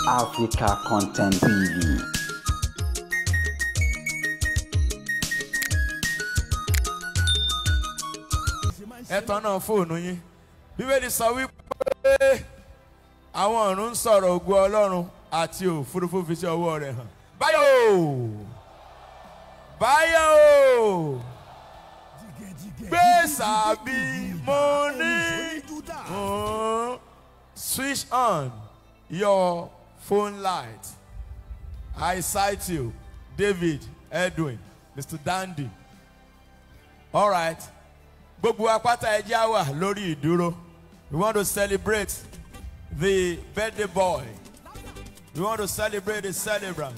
Africa Content TV. Ẹ tọ́nà fóònù yín. Bíbélì sọ wípé àwọn ọ̀run ń sọ̀rọ̀ ògo Ọlọ́run àti òfurufú fi sí ọwọ́ rẹ̀ hàn. Báyọ̀ o! Báyọ̀ o! Gbé sàbí mo ní. Switch on your phone light. I cite you, David Edwin, Mr. Dandy. All right. Gbogbo apáta ẹjẹ́ á wà lórí ìdúró. We want to celebrate the birthday boy. We want to celebrate the celebrant.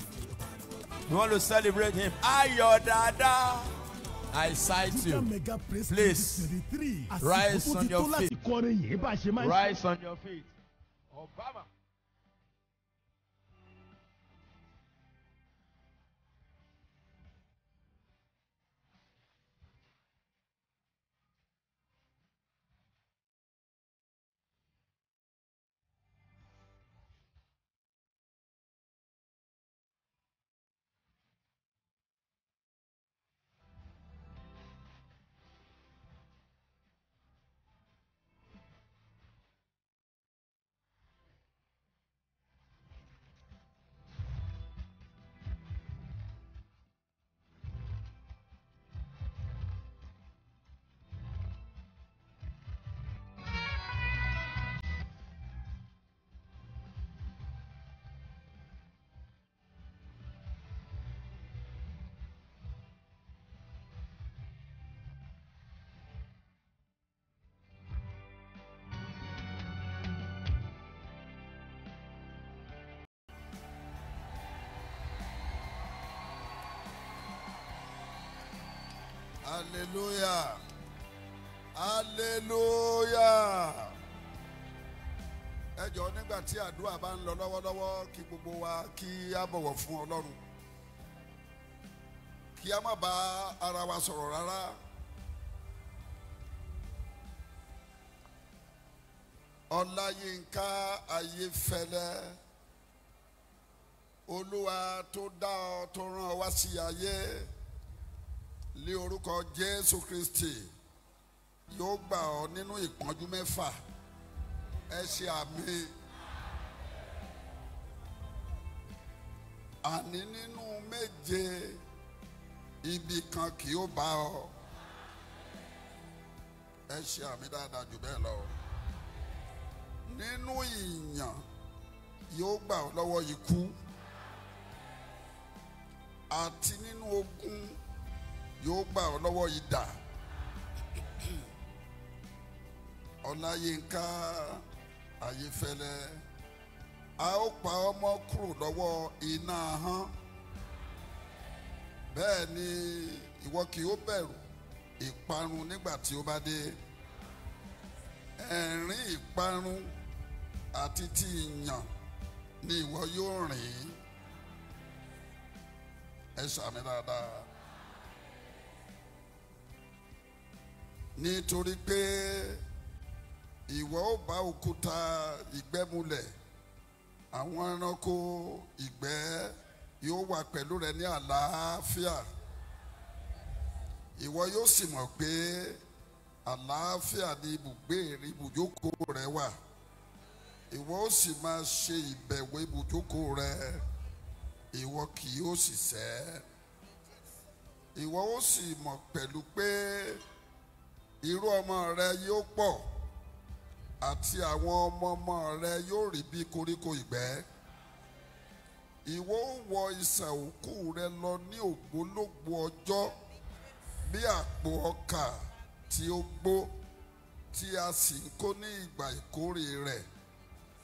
We want to celebrate him. Ayọ̀ dada. I cite you. Please rise on your feet. Rise on your feet. Obama. Hallelujah. Hallelujah. Ẹ jọ̀ọ́, nígbà tí àdúrà bá ń lọ lọ́wọ́lọ́wọ́, kí gbogbo wa kí á bọ̀wọ̀ fún Ọlọ́run. Kí á má bá ara wa sọ̀rọ̀ rárá. Ọláyínká Ayéfẹ́lẹ́, Olúwa tó dá ọ, tó rán ọ wá sí ayé, lé orúkọ Jésù Kristi, yóò gbà ọ́ nínú ìpọ́njú mẹ́fà. Ẹ ṣe àmín. Àní nínú méje, ibi kan kì yóò bá ọ. Ẹ ṣe àmín dáadáa jù bẹ́ẹ̀ lọ. Nínú ìyàn, yóò gbà ọ́ lọ́wọ́ ikú, àti nínú ogun, yóò gbà ọ́ lọ́wọ́ idà. Ọláyínká Ayéfẹ́lẹ́, a ó pa ọmọ kúrò lọ́wọ́ iná ahọ́n. Bẹ́ẹ̀ ni ìwọ kì yóò bẹ̀rù ìparun nígbà tí ó bá dé. Ẹ̀rín ìparun àti ti ìyàn ni ìwọ yóò rìn. Ẹ ṣàmì dáadáa. Nítorí pé ìwọ ó bá òkúta ìgbẹ́ mulẹ̀, àwọn ẹranko ìgbẹ́ yóò wà pẹ̀lú rẹ ní àlàáfíà. Ìwọ yóò sì mọ̀ pé àlàáfíà ni ibùgbé ibùjókòó rẹ wà. Ìwọ ó sì máa ṣe ìbẹ̀wò ibùjókòó rẹ, ìwọ kì yóò sì ṣẹ́. Ìwọ ó sì mọ̀ pẹ̀lú pé irú ọmọ rẹ yóò pọ̀, àti àwọn ọmọ ọmọ rẹ yóò rí bí koríko ìgbẹ́. Ìwọ ó wọ isà òkú rẹ lọ ní ògbólógbòó ọjọ́, bí àpò ọkà tí ó gbó, tí a sì ń kó ní ìgbà ìkórè rẹ̀.